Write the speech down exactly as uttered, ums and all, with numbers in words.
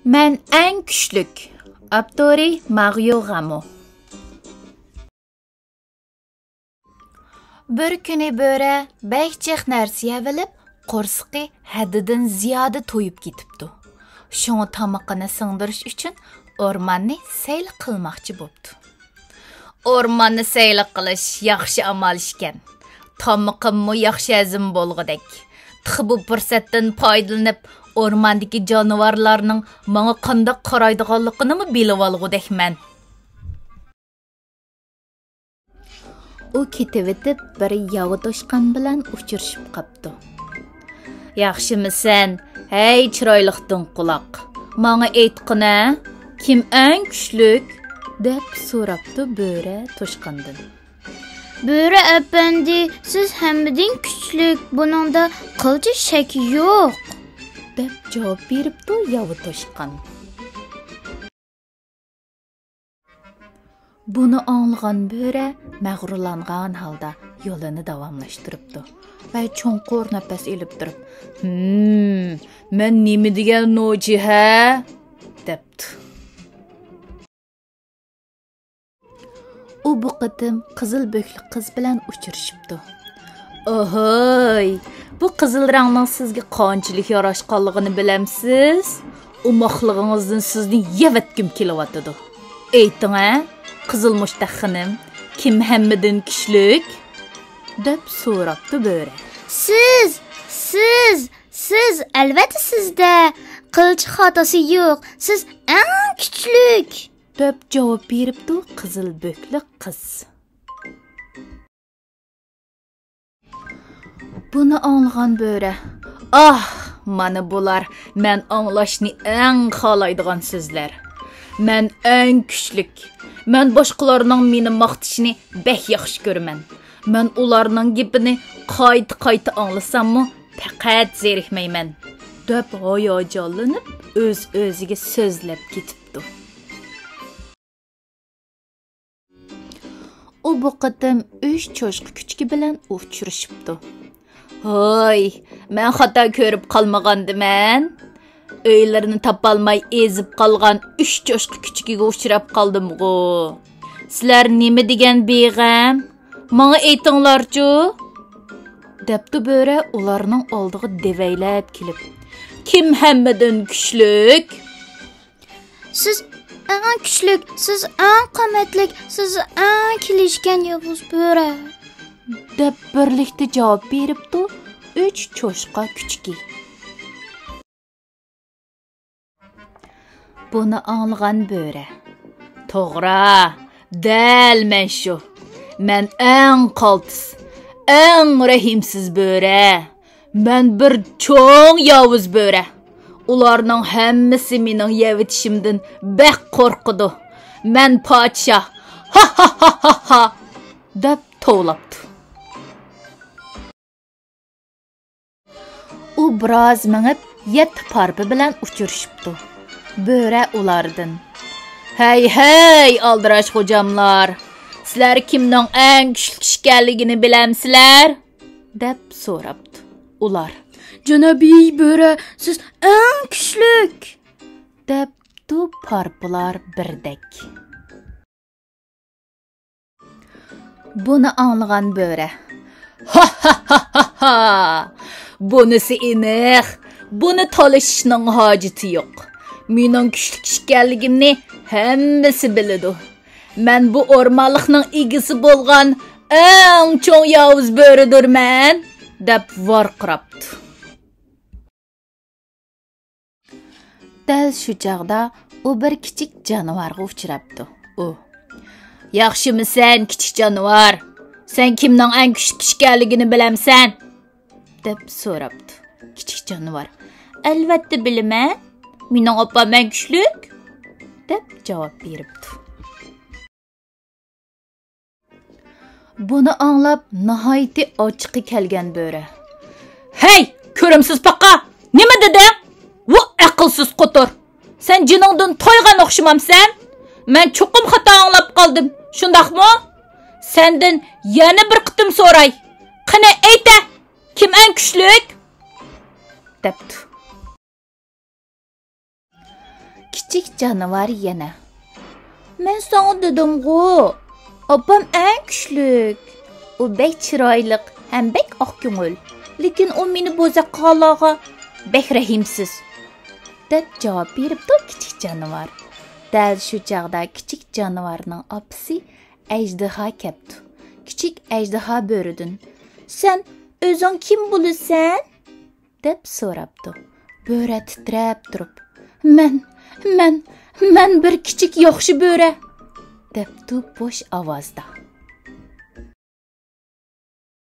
مەن ئەڭ كۈچلۈك. ئاپتورى مارىيو غامو. بىر كۈنى بۆرە بەك جىق نەرسە يەۋېلىپ، قورسىقى ھەددىدىن زىيادە تويۇپ كېتىپتۇ. شۇڭا تامىقىنى سىڭدۈرۈش ئۈچۈن ئورماننى سەيلە قىلماقچى بوپتۇ. ئورماننى سەيلە قىلىش ياخشى ئامال ئىكەن. تامىقىممۇ ياخشى ھەزىم بولغۇدەك. تېخى بۇ پۇرسەتتىن پايدىلىنىپ، ئورماندىكى جانىۋارلارنىڭ ماڭا قانداق قارايدىغانلىقىنىمۇ بىلىۋالغۇدەكمەن. ئۇ كېتىۋېتىپ، بىر ياۋا توشقان بىلەن ئۇچرىشىپ قاپتۇ. «ياخشىمىسەن، ھەي چىرايلىق دىڭ قۇلاق؟ ماڭا ئېيتقىنە، كىم ئەڭ كۈچلۈك؟» دەپ سوراپتۇ بۆرە توشقاندىن. «بۆرە ئەپەندى، سىز ھەممىدىن كۈچلۈك، بۇنىڭدا قىلچە شەك يوق»، دەپ جاۋاب بېرىپتۇ ياۋا توشقان. بۇنى ئاڭلىغان بۆرە مەغرۇرلانغان ھالدا يولىنى داۋاملاشتۇرۇپتۇ ۋە چوڭقۇر نەپەس ئېلىپ تۇرۇپ، «ھىم، مەن نېمە دېگەن نوچى ھە؟» دەپتۇ. ئۇ بۇ قېتىم قىزىل بۆكلۈك قىز بىلەن ئۇچرىشىپتۇ. «ئاھاي، بۇ قىزىل رەڭنىڭ سىزگە قانچىلىك ياراشقانلىقىنى بىلەمسىز؟ ئوماقلىقىڭىزدىن سىزنى يەۋەتكۈم كېلىۋاتىدۇ. ئېيتىڭە، قىزىل مۇشتەك خېنىم، كىم ھەممىدىن كۈچلۈك؟» دەپ سوراپتۇ بۆرە. «سىز، سىز، سىز، ئەلۋەتتە سىزدە قىلچە خاتاسى يوق، سىز ئەڭ كۈچلۈك!» دەپ جاۋاب بېرىپتۇ قىزىل بۆكلۈك قىز. بۇنى ئاڭلىغان بۆرە، «ئاھ، مانا بۇلار مەن ئاڭلاشنى ئەڭ خالايدىغان سۆزلەر. مەن ئەڭ كۈچلۈك. مەن باشقىلارنىڭ مېنى ماختىشىنى بەك ياخشى كۆرىمەن. مەن ئۇلارنىڭ گېپىنى قايتا-قايتا ئاڭلىساممۇ، پەقەت زېرىكمەيمەن»، دەپ ھاياجانلىنىپ ئۆز-ئۆزىگە سۆزلەپ كېتىپتۇ. ئۇ بۇ قېتىم ئۈچ چوشقا كۈچۈكى بىلەن ئۇچرىشىپتۇ. «ھوي، مەن خاتا كۆرۈپ قالمىغاندىمەن؟ ئۆيلىرىنى تاپالماي ئېزىپ قالغان ئۈچ چوشقا كۈچۈكىگە ئۇچراپ قالدىمغۇ؟ سىلەر نېمە دېگەن بىغەم؟ ماڭا ئېيتىڭلارچۇ؟» دەپتۇ بۆرە ئۇلارنىڭ ئالدىغا دېۋەيلەپ كېلىپ. «كىم ھەممىدىن كۈچلۈك؟» «سىز ئەڭ كۈچلۈك، سىز ئەڭ قامەتلىك، سىز ئەڭ كېلىشكەن ياۋۇز بۆرە!» دەپ بىرلىكتە جاۋاب بېرىپتۇ ئۈچ چوشقا كۈچۈكى. بۇنى ئاڭلىغان بۆرە، «توغرا، دەل مەن شۇ. مەن ئەڭ قالتىس، ئەڭ رەھىمسىز بۆرە. مەن بىر چوڭ ياۋۇز بۆرە. ئۇلارنىڭ ھەممىسى مېنىڭ يەۋېتىشىمدىن بەك قورقىدۇ. مەن پادىشاھ. ھا، ھا، ھا، ھا، ھا!» دەپ توۋلاپتۇ. ئۇ بىراز مېڭىپ، يەتتە پارپا بىلەن ئۇچرىشىپتۇ. بۆرە ئۇلاردىن، «ھەي، ھەي، ئالدىراش خوجاملار! سىلەر كىمنىڭ ئەڭ كۈچلۈك ئىكەنلىكىنى بىلەمسىلەر؟» دەپ سوراپتۇ. ئۇلار، «جانابىي بۆرە، سىز ئەڭ كۈچلۈك!» دەپتۇ پارپىلار بىردەك. بۇنى ئاڭلىغان بۆرە، «ھا، ھا، ھا، ھا، ھا! بۇنىسى ئېنىق، بۇنى تالىشىشنىڭ ھاجىتى يوق. مېنىڭ كۈچلۈك ئىكەنلىكىمنى ھەممىسى بىلىدۇ. مەن بۇ ئورمانلىقنىڭ ئىگىسى بولغان ئەڭ چوڭ ياۋۇز بۆرىدۇرمەن!» دەپ ۋارقىراپتۇ. دەل شۇ چاغدا ئۇ بىر كىچىك جانىۋارغا ئۇچراپتۇ. ئۇ، «ياخشىمىسەن، كىچىك جانىۋار؟ سەن كىمنىڭ ئەڭ كۈچلۈك ئىكەنلىكىنى بىلەمسەن؟» دەپ سوراپتۇ. كىچىك جانىۋار، «ئەلۋەتتە بىلىمەن. مېنىڭ ئاپام ئەڭ كۈچلۈك!» دەپ جاۋاب بېرىپتۇ. بۇنى ئاڭلاپ، ناھايىتى ئاچچىقى كەلگەن بۆرە، «ھەي، كۆرۈمسىز پاقا! نېمە دېدىڭ؟ ۋۇ ئەقىلسىز قوتۇر! سەن جېنىڭدىن تويغان ئوخشىمامسەن؟ مەن چوقۇم خاتا ئاڭلاپ قالدىم، شۇنداقمۇ؟ سەندىن يەنە بىر قېتىم سوراي. قېنى، ئېيتە، كىم ئەڭ كۈچلۈك؟» دەپتۇ. كىچىك جانىۋار يەنە: «مەن ساڭا دېدىمغۇ، ئاپام ئەڭ كۈچلۈك. ئۇ بەك چىرايلىق ھەم بەك ئاق كۆڭۈل. لېكىن ئۇ مېنى بوزەك قىلغانلارغا بەك رەھىمسىز»، دەپ جاۋاب بېرىپتۇ كىچىك جانىۋار. دەل شۇ چاغدا كىچىك جانىۋارنىڭ ئاپىسى ئەجدىھا كەپتۇ. كىچىك ئەجدىھا بۆرىدىن: «سەن ئۆزۈڭ كىم بولىسەن؟» دەپ سوراپتۇ. بۆرە تىترەپ تۇرۇپ: «مەن، مەن، مەن بىر كىچىك ياخشى بۆرە!» دەپتۇ بوش ئاۋازدا.